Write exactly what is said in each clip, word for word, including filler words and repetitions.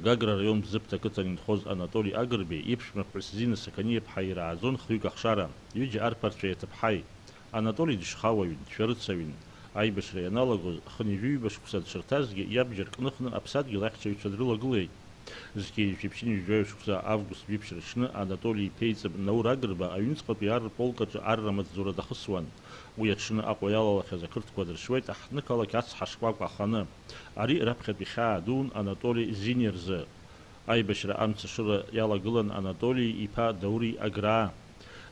Гагра араион Бзыԥҭа ақыҭан инхоз Анатоли Агрбеи иԥшәма ԥҳәыс Зина Сақаниаԥҳаи ирааӡон хҩык ахшара, ҩыџьа арԥарцәеи аҭыԥҳаи. Анатоли дышхауаҩын, дшәарыцаҩын. Аибашьра ианалагоз, хынҩажәи ҩба шықәса дшырҭазгьы, иабџьар кныхны аԥсадгьыл ахьчаҩцәа дрылагылеит. Зқьи жәшәи ԥшьынҩажәи жәаҩа шықәса август жәиԥшь рыҽны Анатоли иԥеиҵб Наур Агрба аҩныҵҟатәи ар рполк аҿы арра амаҵзура дахысуан. Уи аҽны Аҟәа иалалахьаз ақырҭқәа дыршьуеит аҳҭнықалақь ацҳа шкәакәа аханы. Ари раԥхьатәи хьаа дуун Анатоли Зиниа рзы. Аибашьра амца ашыра иалагылан Анатоли иԥа Даури Аграа.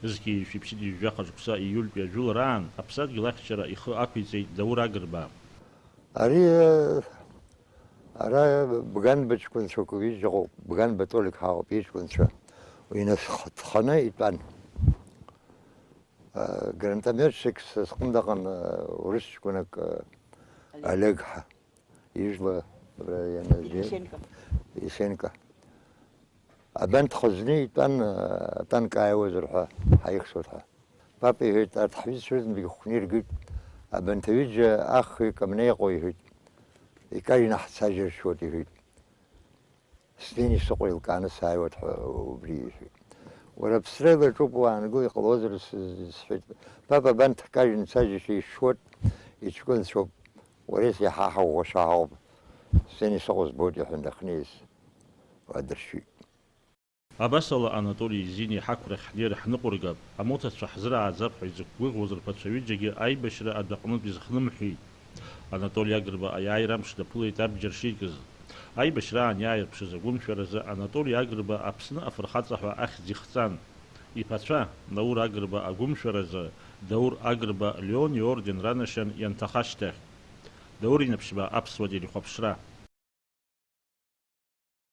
Зқьи жәшәи ԥшьынҩажәи жәаха шықәса ииультәи ажәылараан аԥсадгьыл ахьчара ихы ақәиҵеит Даур Агрба. Ари, э, ара Бганба ҷкәынцәак ҩыџьа ыҟоуп, Бганба Толик ҳауп иҷкәынцәа. Уи нас х-, дханы итәан. Э, гранатометчик са сҟны дыҟан, э, урыс ҷкәынак, э, Олег. Олег ҳа. Ижәла, абра ианазы, Есенко. Есенко. Абанҭ хазны итәан, атанк ааиуазар ҳәа ҳаихсуеит ҳәа. Папа иҳәеит, арҭ ҳҩызцәа зынтәык ихәны иргеит, абанҭ аҩыџьа ахҩык амнеиҟо иҳәеит, икажьны ҳцәажәаршәуеит иҳәеит. Снеины исыҟоу еилкааны сааиуеит ҳәа убри иҳәеит. Уара аԥсра еилаҿуп, уаангыл, иҟалозар, с-, сҳәеит. Папа, абанҭ ҳкажьны ицәажәашьа ишшуеит, иҷкәынцәоуп. Уара иаҳа ҳаӷәӷәа шәаауп. Сцена исыҟоу збоит, иҳәан дахьнеиз. Уа дыршьит. Абасала Анатоли Зиниа ҳақәрахь ҳнеир ҳныҟәыргап, амоҭацәа ҳзырааӡап ҳәа изықәгәыӷуаз рԥацәа ҩыџьагьы аибашьра адәаҟнытә изыхнымҳәит. Анатоли Агрба аиааира амш даԥылеит абџьар шикыз. Аибашьраан иааирԥшыз агәымшәаразы Анатоли Агрба Аԥсны афырхаҵа ҳәа ахьӡ ихҵан. Иԥацәа, Наур Агрба агәымшәаразы, Даур Агрба Леон иорден ранашьан ианҭаха ашьҭахь. Даур Инаԥшьба, Аԥсуа телехәаԥшра.